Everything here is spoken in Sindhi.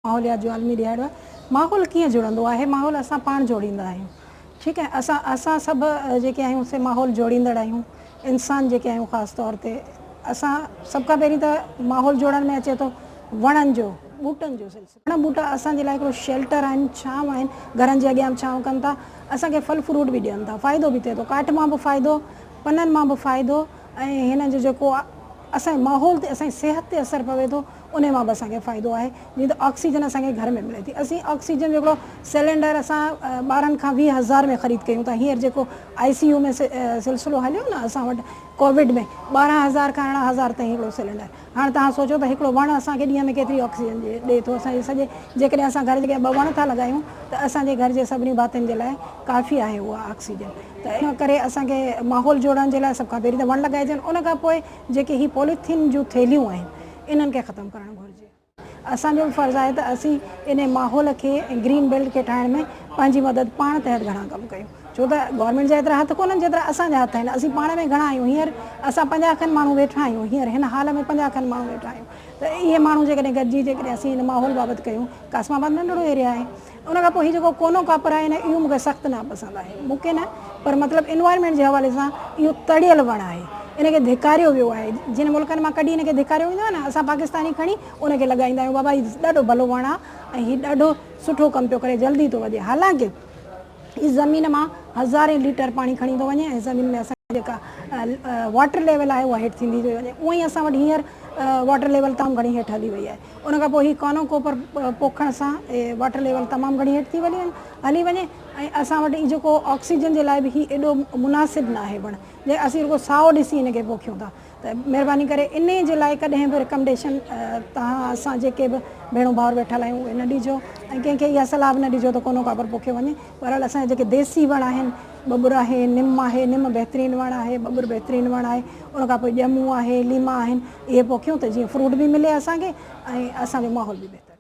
ماحوليات جو عالمي ڏهاڙو آهي ماحول ڪيئن جڙندو آهي ماحول اسان پاڻ جوڙيندا آهيون ٺيڪ آهي اسان اسان سڀ جيڪي آهيون سي ماحول جوڙيندڙ آهيون انسان جيڪي آهيون خاص طور تي اسان سڀ کان پهرين ته ماحول جوڙڻ ۾ اچي ٿو وڻن جو ٻوٽن جو سلسلو وڻ ٻوٽا اسان جي لاء هڪڙو شيلٽر آهن ڇانو آهن گهرن جي اڳيان به ڇانو ڪن ٿا اسان کي ڦل فروٽ به ڏين ٿا فائدو به ٿئي ٿو ڪاٺ مان به فائدو پنن مان به فائدو ۽ هنن جو جيڪو اسان جي ماحول تي اسان جي صحت تي اثر پوي ٿو انهي مان به اسان کي فائدو آهي جيئن ته آڪسيجن اسان کي گهر ۾ ملي ٿي اسين آڪسيجن جو هڪڙو سلينڊر اسان 12 کان 20 هزار ۾ خريد ڪيون ٿا هينئر جيڪو آئي سي يو ۾ سلسلو هليو نه اسان وٽ ڪووڊ ۾ 12 هزار کان 18 هزار تائين هڪڙو سلينڊر هاڻ توهان سوچو ته هڪڙو وڻ اسان کي ڏينهن ۾ ڪيتري آڪسيجن ڏئي ٿو اسان جي سڄي جيڪڏهن اسان گهر جي اڳيان ٻه وڻ ٿا لڳايون ته اسان جي گهر جي سڀني ڀاتين جي لاء ڪافي آهي اها آڪسيجن ته ان ڪري اسان کي ماحول جوڙڻ جي لاء سڀ کان پهرين ته وڻ لڳائجن ان کان پوء جيڪي هي پوليٿين جون ٿيلهيون آهن انهن کي ختم ڪرڻ گهرجي. اسان جو به فرض آهي ته اسين انهي ماحول کي ۽ گرين بيلٽ کي ٺاهڻ ۾ پنهنجي مدد پاڻ تحت گهڻا ڪم ڪيون ڇو ته گورنمينٽ جا ايترا هٿ ڪونهن جيترا اسان جا هٿ آهن اسين پاڻ ۾ گهڻا آهيون هينئر اسان 50 کن ماڻهو ويٺا آهيون هينئر هن حال ۾ 50 کن ماڻهو ويٺا آهيون ته اهي ماڻهو جيڪڏهن گڏجي جيڪڏهن اسين ان ماحول بابت ڪيون قاسم آباد ننڍڙو ايريا آهي ان کان پوء هي جيڪو ڪونو ڪاپر آهي نه اهو مون کي سخت ناپسند آهي. مون کي نه پر مطلب انوائرمينٽ جي حوالي سان اهو تڙيل وڻ آهي. ان کي ڌڪاريو ويو آهي. جن ملڪن مان ڪڍي ان کي ڌڪاريو ويندو آهي نه اسان پاڪستاني کڻي ان کي لڳائيندا آهيون بابا هي ڏاڍو ڀلو وڻ آهي ۽ هي ڏاڍو سٺو ڪم پيو ڪري جلدي ٿو وڌي حالانڪه هي زمين مان هزارين ليٽر پاڻي کڻي ٿو وڃي ۽ زمين ۾ اسان جي جيڪا واٽر ليول آهي اها هيٺ ٿيندي ٿي وڃي. اونئن ئي اسان وٽ هينئر واٽر ليول تمام گهڻي هيٺ هلي وئي آهي. ان کان پوء هي ڪانو ڪوپر پوکڻ سان واٽر ليول تمام گهڻي هيٺ ٿي وڃي هلي وڃي ۽ اسان وٽ هي جيڪو آڪسيجن جي لاء به هي ايڏو مناسب ناهي وڻ جي اسين رڳو سائو ڏسي هن کي پوکيون ٿا ته مهرباني ڪري انهي جي لاء ڪڏهن به رڪمڊيشن توهان اسان جيڪي به ڀيڻون ڀائر ويٺل آهيون اهي نه ڏجو ۽ ڪنهن کي اها صلاح به نه ڏجو ته ڪونو ڪاپر پوکيو وڃي بهرحال اسان جا جيڪي ديسي وڻ آهن ٻٻر آهي نم آهي نم بهترين وڻ آهي ٻٻر بهترين وڻ آهي ان کان پوء ڄمون آهي ليما آهن اهي پوکيون ته جيئن فروٽ به ملي اسان کي ۽ اسان جو ماحول به بهتر.